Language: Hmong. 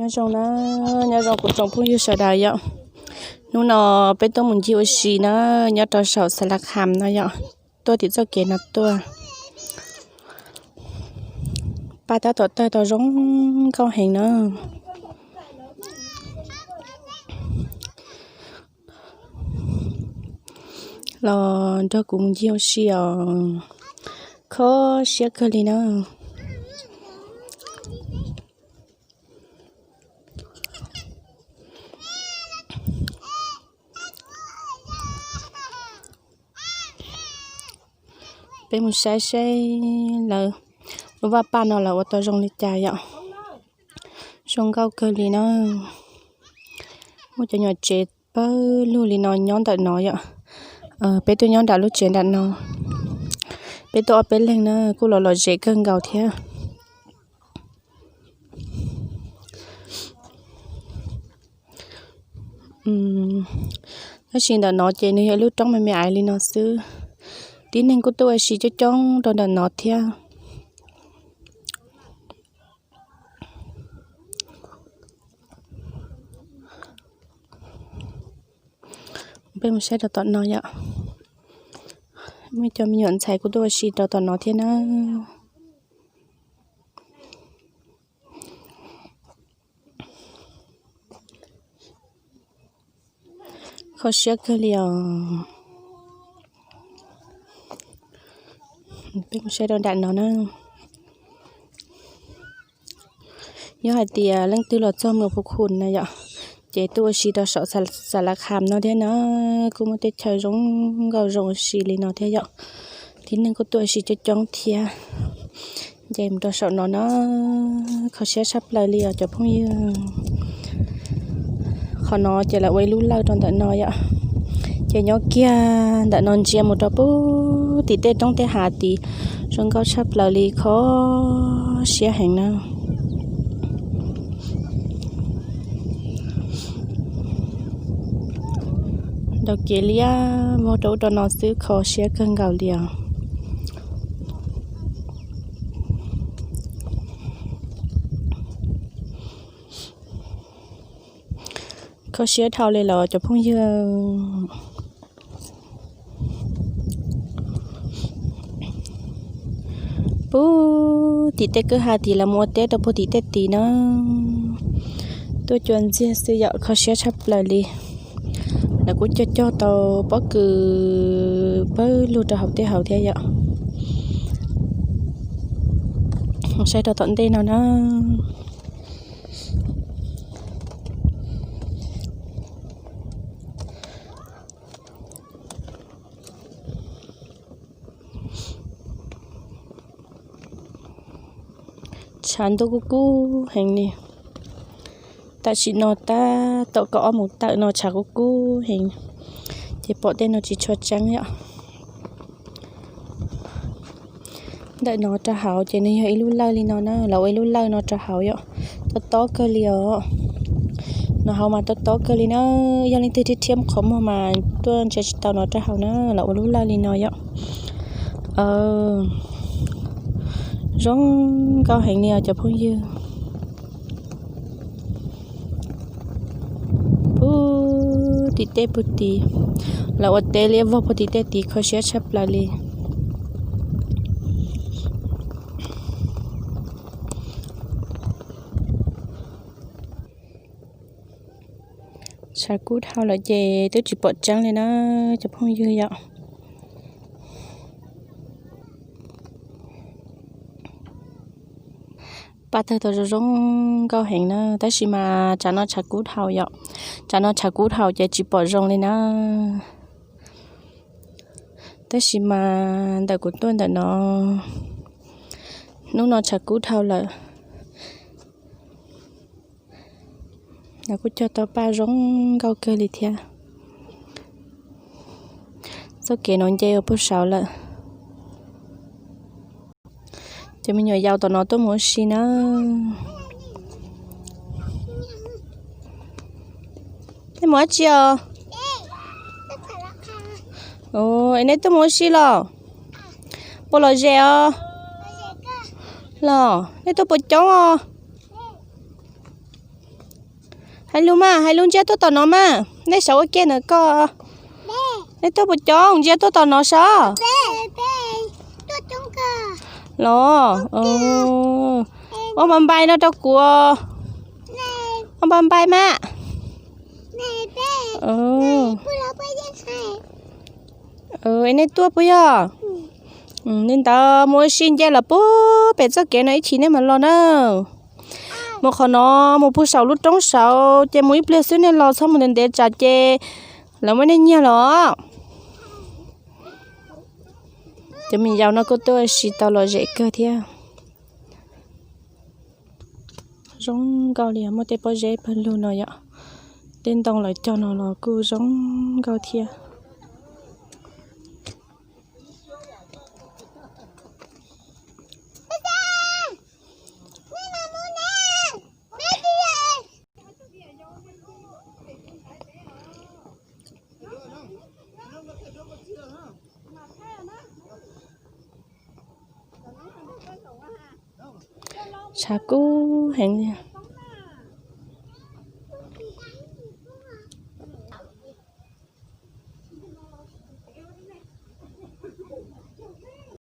Nyob zoo na, nyob zoo kuv tsoom phooj ywg sawv daws yom. Hnub no peb tuaj mus ncig ua si na, nyob rau saum Xav Las Kham no yom. Tuaj tim txoj kev no tuaj. Paj tab tom tawg tau zoo nkauj heev na. Los nrog kuv mus ncig ua si os, kho siab kawg li na. Peb mus saib saib lawv lub vaj paj no lawv ua tau zoo li cas yom. Zoo nkauj kawg li na. Muaj cov nyuam tsev pawg lug li no nyob ntawm no yom. Peb tuaj nyob nram lub tsev nram no, peb tuaj ob peb leeg na, kuj los lom zem kawg nkaus thiab. Tab sis ntawm no ces nws yog ib lub roob me me aiv li no xwb. Tib neeg kuj tuaj ua si coob coob rau ntawm no thiab. Peb mus saib rau tom no yom. Muaj cov me nyuam ntxhais kuj tuaj ua si rau tom no thiab na. Kho siab kawg li os. Peb mus saib rau nram no na. Yog hais tias leej twg los txog mus Phu Khun na yom, ces tuaj ua si rau saum Xav Las Kham no thiab na, kuj muaj tej chaw zoo nkauj zoo ua si li no thiab yom. Tib neeg kuj tuaj ua si coob coob thiab. Ces mus rau saum no na, kho siab tshaj plaws li os cov phooj ywg. Qhov no ces lawv ua ib lub lawj rau ntawm no yom. Ces nyob kiag ntawm no ntsia mus rau puag tim tej roob tej hav tid, zoo nkauj tshaj plaws li, kho siab heev na. Ntaus kev liab vog rau ub rau no xwb, kho siab kawg nkaus li os. Kho siab dhau li los cov phooj ywg. Puag tim tej kwj ha tid lawv mus ua teb rau puag tim tej tid na. Tuaj cua ntxiag xwb yom, kho siab tshaj plaws li. Lawv kuj cog cog tau pob kws pawg lug rau hauv tej hauv thiab yom. Saib rau tom ntej no na. Tshav ntuj kub kub heev li. Tam sim no tab tom kaum ob moos tawm no tshav kub kub heev, ces pom tej no tsis tshua tseeb yom. Ntawm no rau hauv ces nws yog ib lub lawj li no na, lawv ua ib lub lawj no rau hauv yom. Tob tob kawg li os. No hauv mas tob tob kawg li na, yog leej twg thiab thiab qhov muag mas tuaj ntsia tsis tau no rau hauv na, lawv ua lub lawj li no yom. Zoo nkauj heev li os cov phooj ywg. Puag tim tej puag tid, lawv ua teb liab vog puag tim tej tid, kho siab tshaj plaws li. Tshav kub dhau lawm ces twb tsis pom tseeb li na cov phooj ywg yom. Paj tawg tau zoo zoo nkauj heev na, tab sis mas tsam no tshav kub dhau yom. Tsam no tshav kub dhau ces tsis pom zoo li na. Tab sis mas ntawm kuv tuaj ntawm no, hnub no tshav kub dhau lawm. Lawv kuj cog tau paj zoo nkauj kawg li thiab. Txoj kev no nce ua puag saud lawm. Cov me nyuam yaus tom no tuaj mus ua si na. Nej mus dab tsi os? Es nej tuaj mus ua si los? Puas lom zem os? Los nej tuaj puas coob os? Hais lus mas, hais lus ntsia tuaj tom no mas. Nej saum ua ke na koj. Nej tuaj puas coob, ntsia tuaj tom no sav. Los, ua npais npais no rau kuv. Ua npais npais mas. Nej tuaj puas yog? Li ntawd mus ua si nce los puag pem txoj kev no ib chim nej mam los na. Mus qhov no, mus puag saum lub roob saud ces mus ib pliag xwb nej los, txhob mus ntev ntev tsam ces lawv muab nej nyiag los. Cov me nyuam yaus no kuj tuaj ua si tau lom zem kawg thiab. Zoo nkauj li, muaj tej pob zeb pawg lug no yom. Tej ntoo lawv cog no los kuj zoo nkauj thiab. Tshav kub heev li.